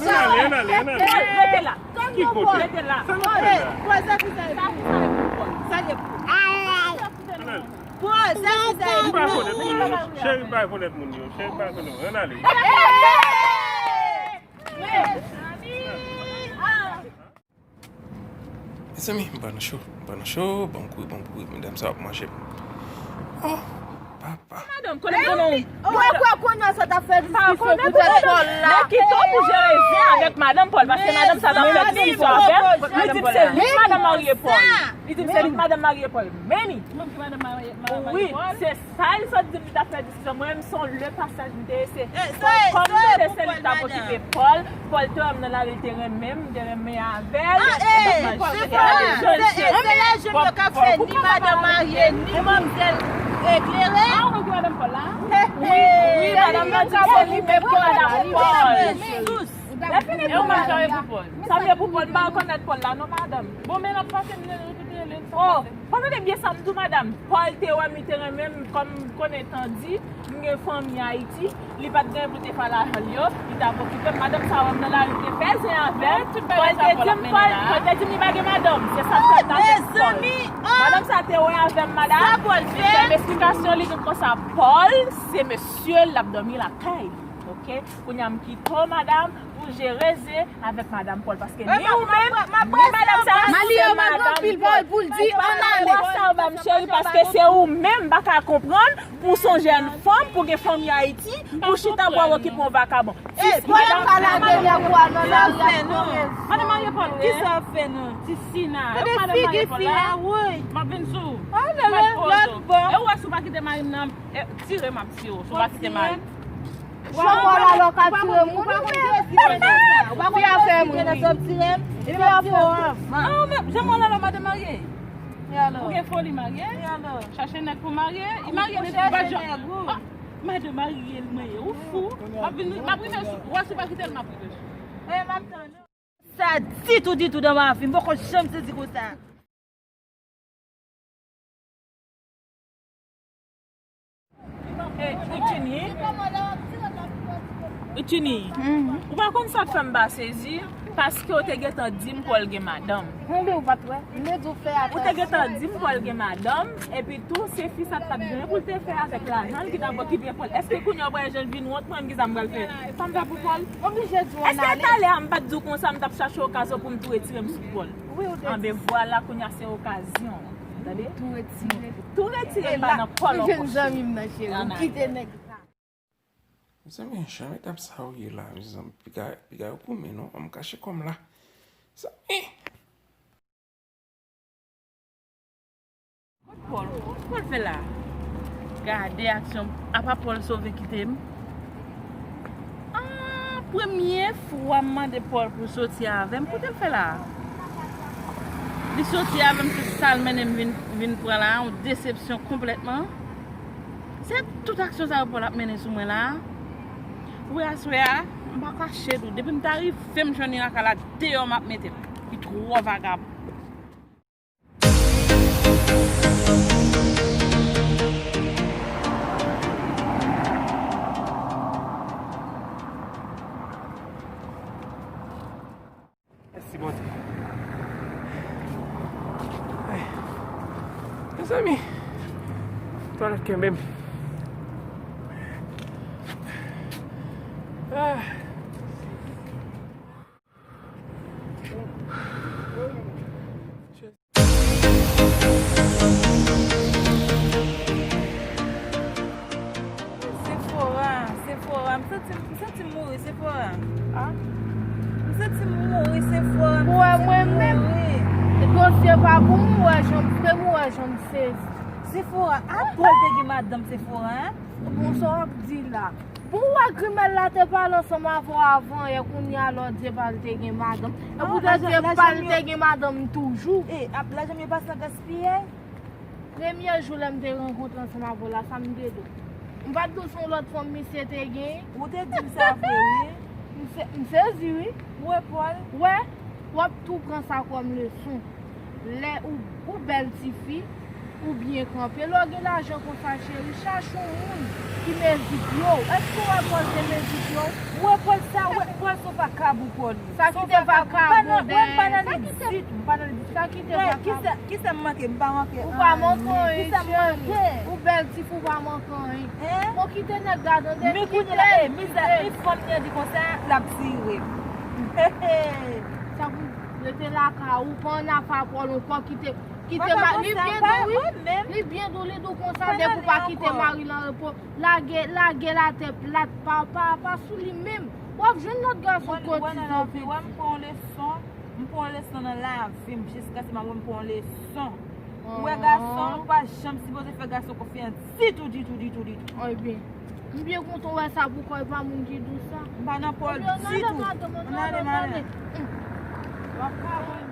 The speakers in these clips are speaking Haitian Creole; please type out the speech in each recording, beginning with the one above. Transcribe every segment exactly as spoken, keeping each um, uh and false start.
Ann ale, ann ale, ann ale. Rete la. Ki kote? Rete la. Sa n ap fè la? Sa ki sa e pou Pòl? Sa li e pou? Ann ale. Pòl, sa ki sa e pou? M pa konèt moun yo. Cheri pa konèt moun yo. Cheri pa konèt moun. Ann ale. Mezanmi, m pran nan cho, m pran nan cho, ban m kouri, ban m kouri, medam sa ap manje m. Oh, papa. Madanm, konnen m konnen w. Mwen kwè kounye a sa t ap fè diskisyon poutèt Pòl la. Mwen kite w pou jere zen avèk madanm Pòl, paske madanm sa t ap fè diskisyon avè m. Li di m se li k madanm marye Pòl. Li di m se li k madanm marye Pòl. Men li. Wi, se sa li sot di m li t ap fè diskisyon. Mwen menm, se yon le pasaj m te ye, se kòm m te se li k t ap okipe Pòl. Pòl te wè m nan lari, li te renmen m, m te renmen avè l. Epi Pòl te ale jwenn cheri. Anmèl jèn yo k ap fè ni madanm marye, ni manmzèl eklere. Ah, ou konn ki madanm Pòl la? Wi, wi, madanm nan di se li menm ki madanm Pòl. Lè fini pou madanm. Sa m ye pou Pòl, m pa rekonèt Pòl la, non, madanm. Bon, men l ap pase, m rete rele l. Oh, pa tande byen sa m di w, madanm. Pòl te wè m, li te renmen m, kòm m konnen Tandy, m gen fanmi Ayiti, li pa t gen pou l te fè lajan l yo, li t ap okipe m. Madanm sa wè m nan lari, li te fè zen avè m. Pòl te di m, Pòl, Pòl te di m li pa gen madanm. Se sa k fè m t avèk Pòl. Madanm sa te wè avè m, madanm. Li fè m esplikasyon, li di m konsa, Pòl, se mesye l, l ap dòmi lakay li. Ok? Kounye a m kite w, madanm, pou jere zen avèk madanm Pòl, paske ni ou menm, ni madanm sa, se madanm Pòl. Ann ale. Sa w ba m, cheri, paske se ou menm m pa ka konprann pou w se yon jèn fanm, pou w gen fanmi Ayiti, pou w chita pou w ap okipe yon vakabon. Ti fi, madanm pa lage nèg ou a nan lari a tounen. Madanm marye Pòl, wi. Kisa w ap fè non? Ti Sina. Gade figi fi a, woy. M ap vin sou ou. Lòt bò. E ou wè si w pa kite mari m nan, tire m ap tire w, si w pa kite mari m. Jan w wè la, lè w ka tire moun, ou fè. Fi a fè moun, wi. Fi a fè moun. Non, men, jan w wè la, lè w madanm marye. Ou gen foli marye. Chache nèg pou marye. Li marye depi pa jan. Ah, madanm marye, l marye. Ou fou. M ap vin, m ap rive sou, wè si w pa kite l, m ap rive sou. Sa ditou, ditou nan ma vi. M poko janm sezi konsa. Eh, Itini. Itini. Mhm. Ou pa konn sa k fè m pa sezi? Paske w te gentan di m Pòl gen madanm. Konbyen ou pa t wè? M te di w fè atansyon. Ou te gentan di m Pòl gen madanm, epi tou se fi sa t ap gen pou l te fè avèk lajan l ki t ap okipe Pòl. Èske kounye a w pral janm vin wont mwen menm ki sa m pral fè? Sa m fè pou Pòl? Oblije di w ann ale. Èske talè a m pa t di w konsa m t ap chache okazyon pou m tou retire m sou Pòl? Wi, ou te di. Anben vwala, kounye a se okazyon. Tande? Tou retire. Tou retire m pa nan kòlòkòch. Jèn zanmi m nan cheri, ou kite nèg sa. Mezanmi, jan etap sa yo ye la, mezanmi, piga, piga yo goumen non, ann kache kò m la. Mezanmi! Kot Pòl? Sa Pòl fè la? Gade aksyon, apa Pòl sove kite m? Ah, premye fwa m mande Pòl pou l soti avè m, kote l fè la? Li soti avè m, se sa l mennen m vin, vin pran la, yon desepsyon konplètman. Se tout aksyon sa yo Pòl ap mennen sou mwen la. Wi, aswè a, m pa kache tou. Depi m ta rive m jwenn li lakay la, deyò m ap mete l. Li twò vagabon. Mèsi, Bondye. Ay. Mezanmi, twalèt kenbe m. Ah. Sephora, Sephora, m santi, m santi m mouri, Sephora. Ah? M santi m mouri, Sephora, m santi m mouri. Ou wè mwen menm? Dosye pa pou m, ou wè jan m, frè m, ou wè jan m sezi. Sephora, ah, Pòl te gen madanm, Sephora, hein? Bon, sa w ap di la? Bon, ou wè grimèl la te pale ansanm avè w avan yè, kounye a lè w di epa l te gen madanm. Epi w te di epa l te gen madanm toujou. E, ap, lajan m yo pa san gaspiye. Premye jou lè m te rankontre ansanm avè w la, sa m te di w? M pa t di w se yon lòt fanm misye te gen? Ou te di m sa vre, wi. M se-, m sezi, wi. Ou wè Pòl? Wè, w ap tou pran sa kòm leson. Lè ou, ou bèl tifi, Ou byen kanpe. Lè w gen lajan konsa, cheri, chache yon moun ki mezi pye w. Èske w wè Pòl te mezi pye w? Ou wè Pòl sa, ou wè Pòl se yon vakabon, Pòl. Sa ki te vakabon dèyè? Mwen pa nan li ditou, m pa nan li ditou. Sa ki te vakabon? Kisa, kisa m manke? M pa manke anyen. Ou pa manke anyen, cheri. Ou bèl tifi, ou pa manke anyen. Bon, kite nèg la, tande. Men kounye la, eh, mizè, mi fanm nan di konsa, l ap tire. Sa pou rete lakay ou, pa ann afè Pòl ankò, kite, kite ma-, li byen dou, wi. Li byen dou, li dou konsa, depi w pa kite mari l an repo. Lage, lage l atè plat, pa, pa, pa sou li menm. W ap jwenn lòt gason kotize. Wè, m pran yon leson, m pran yon leson nan lavi m, jiskaske m ap wè m pran yon leson. Ou wè gason, ou pa janm sipoze fè gason konfyans ditou, ditou, ditou, ditou. Ebyen, m byen kontan wè sa pou kò, e pa moun ki di w sa. M pa nan Pòl ditou. Ann ale, madanm. W ap ka wè m.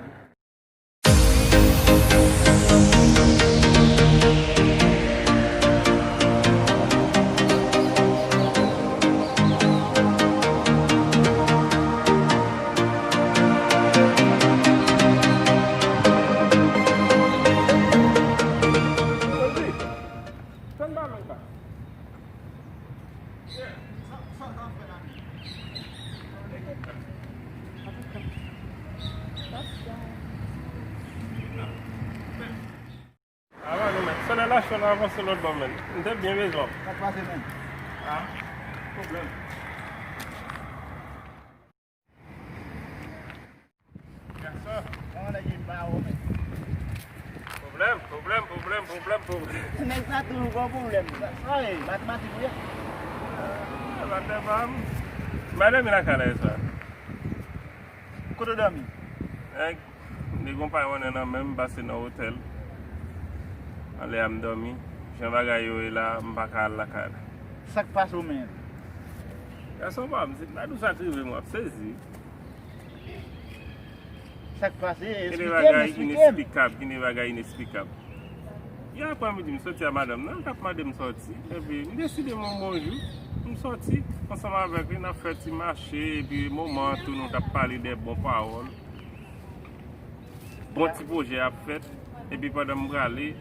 Ava nou, men. Sè la, lache w nan avanse lòt bò, men. M te byen bezwen w. Sa k pase, men? Ah, pwoblèm. Gason. Kòman nèg yo pa wè, men? Pwoblèm, pwoblèm, pwoblèm, pwoblèm, pwoblèm. Nèg sa toujou gon pwoblèm. Sa, sa e matematik ou ye? Ah, madanm pa m. M pa dòmi lakay la yè swa. Kote w dòmi? Nèg, m te gon pay monnen nan men m, m pase nan otèl. Anlè a m dòmi. Jan bagay yo ye la, m pa ka al lakay la. Sa k pase w menm? Gason pa m, si m ta di w sa k rive m, w ap sezi. Sa k pase? Gen de bagay inesplikab, gen de bagay inesplikab. Yè aprè midi, m soti a madanm nan, l t ap mande m sòti. Epi, m deside m yon bon jou, m sòti ansanm avèk li, n ap fè ti mache, epi moman an tou, nou t ap pale de bon pawòl. Bon ti pwojè ap fèt, epi pandan m prale,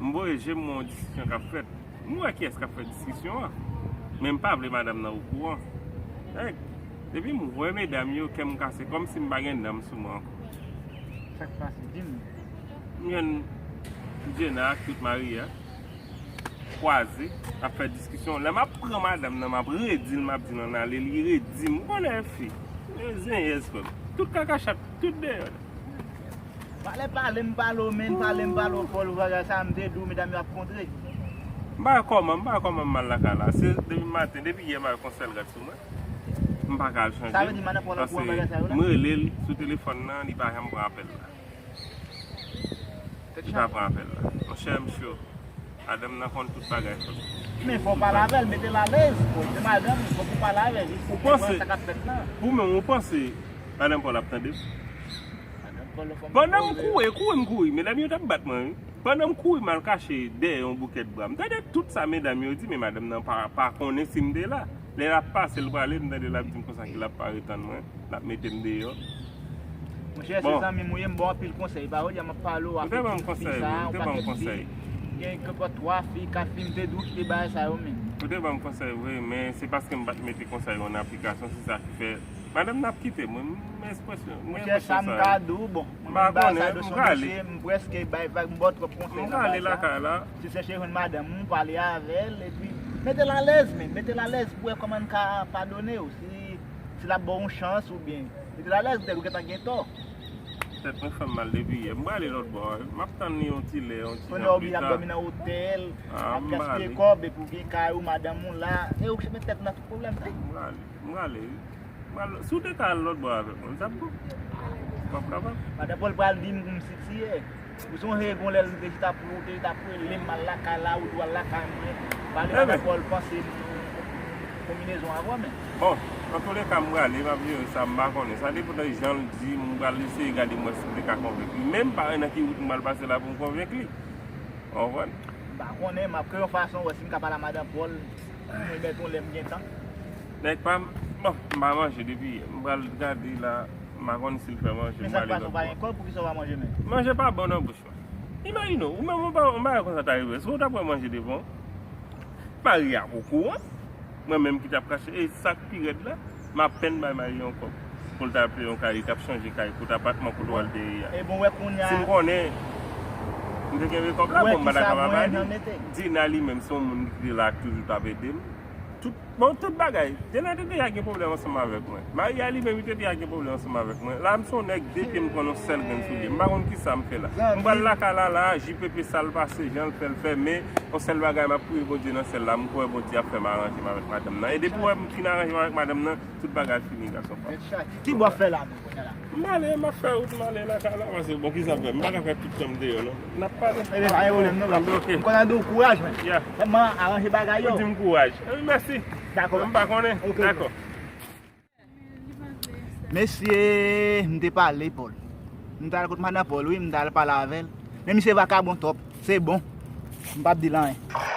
m voye je m wè yon diskisyon k ap fèt. M wè kiyès k ap fè diskisyon an, men m pa vle madanm nan okouran. Nèg, depi m wè medam yo, kè m kase, kòmsi m pa gen nanm sou mwen ankò. Sa k pase? Di m. M jwenn Djena ak tout Maria kwaze, ap fè diskisyon. Lè m ap pran madanm nan, m ap redi l, m ap di l ann ale, li redi m. Ou konnen fi, e zenyèz frè m. Tout kaka chat, tout deyò. Pale, pale, m pale w, men, pale, m pale w, Pòl, bagay sa, m te di w, medam yo ap kontre. M pa wè kòman, m pa wè kòman m al lakay la. Se depi maten, depi yè, m pa wè yon sèl rad sou mwen. M pa ka al chanje. Sa vle di madanm Pòl an kouran bagay sa yo la? M rele l sou telefòn nan, li pa janm pran apèl la. Li pa pran apèl la. Monchè, m cho. Madanm nan konn tout bagay, frè m. Men fò w pale avè l, mete l alèz, Pòl. Se madanm, fòk ou pale avè l, fòk ou konprann sa k ap fèt la. Ou menm, ou panse madanm Pòl ap tande m? Pandan m kouri, kouri m kouri, medam yo t ap bat mwen, wi. Pandan m kouri, m al kache dèyè yon boukèt bwa. M tande tout sa medam yo di, men madanm nan pa, pa konnen si m te la. Lè l ap pase, l prale, m tande l ap di m konsa ke l ap pa retann mwen, l ap mete m deyò. Monchè, se zanmi m ou ye, m ba w anpil konsèy. Paske jodi a m ap pale w avèk yon fi sa, yon pakèt fi. Gen nenpòt twa fi, kat fi, m te di w kite bagay sa yo, men. Ou te ban m konsèy vre, men se paske m pa t mete konsèy yo an aplikasyon, se sa ki fè. Madanm nan ap kite mwen, m ekspresyon, m gen enpresyon sa. Monchè, sa m ka di w, bon, mwen menm bagay sa yo se yon mesye, m prèske bay vag, m ba w twòp konsèy nan bagay sa. Si w chèche jwenn madanm ou, pale avè l, epi mete l alèz, men, mete l alèz pou w wè kòman l ka padone w, si, si l ap ba w yon chans oubyen. Mete l alèz, petèt ou gentan gen tò. Tèt mwen fè m mal depi yè. M prale lòt bò, wi. M ap tann li yon ti lè, yon ti jan pita. Kounye a w oblije ap dòmi nan otèl, ap gaspiye kòb, epi w gen kay ou, madanm ou la, e ou k mete tèt nan tout pwoblèm sa. M prale, m prale, wi. M pral, si w te ka al lòt bò avèk mwen, m t ap bon. M ap kapab. Madan Pòl pral di m pou m sitiye. Ou sonje gon lè l te chita pou ou, te chita pou rele m al lakay la, ou di w al lakay mwen. Pale madan Pòl, panse m konbinezon avè w, men. Bon, antouleka, m prale, m ap jere sa, m pa konnen. Sa depann de jan l di, m pral eseye gade m wè si m te ka konvenk li. Men m pa wè nan ki wout m pral pase la pou m konvenk li. Ou konprann? M pa konnen, m ap kreye yon fason, wè si m ka pale a madan Pòl. Mwen bèt yon lè m gen tan. Nèg pa m, bon, m pa manje depi yè. M pral gade la, m pa konn si l fè manje, m prale lòt bò. Men sa k pase, ou pa gen kòb, poukisa ou pa manje menm? Manje pa bon nan bouch mwen. Imajine w, ou menm yon bagay konsa ta rive, èske w t ap wè manje devan w? Mari a okouran. Mwen menm ki t ap kache. E sa k pi rèd la, m apèn bay Mari yon kòb pou l ta achte yon kay, li t ap chanje kay, kote apatman kote w al peye a. E bon, wè kounye a. Si m konnen, m te kenbe kòb la, bon, m pa ta ka pa bay li. Dina li menm, se yon moun ki te la, k toujou t ap ede m. Tout, bon, tout bagay. Dina te deja gen pwoblèm ansanm avèk mwen. Mari a li menm, li te deja gen pwoblèm ansanm avèk mwen. La, m se yon nèg de pye, m pran yon sèl grenn soulye. M pa konn ki sa m fè la. M pral lakay la, la, J P P sa l pase, jan l fè l fè, men yon sèl bagay, m ap priye Bondye nan syèl la, m kwè Bondye ap fè m aranje m avèk madanm nan. E depi wè m fin aranje m avèk madanm nan, tout bagay fini, gason pa m. Ki bò fè la menm kounye a la? M ale, m ap fè wout, m ale lakay la, paske bon, ki sa m fè? M pa ka fè tout tan m deyò, non. N ap pale. Ebyen, pa gen pwoblèm, non. Ok. M konn ap di w kouraj, men. Yeah. Sèlman aranje bagay yo. Ou di m kouraj. Ebyen, mèsi. Dakò. M pa konnen. Ok. Dakò. Mesye, m te pale Paul. M t al kot madan Paul, wi, m t al pale avè l. Men misye vakabon twòp. Se bon. M p ap di l anyen.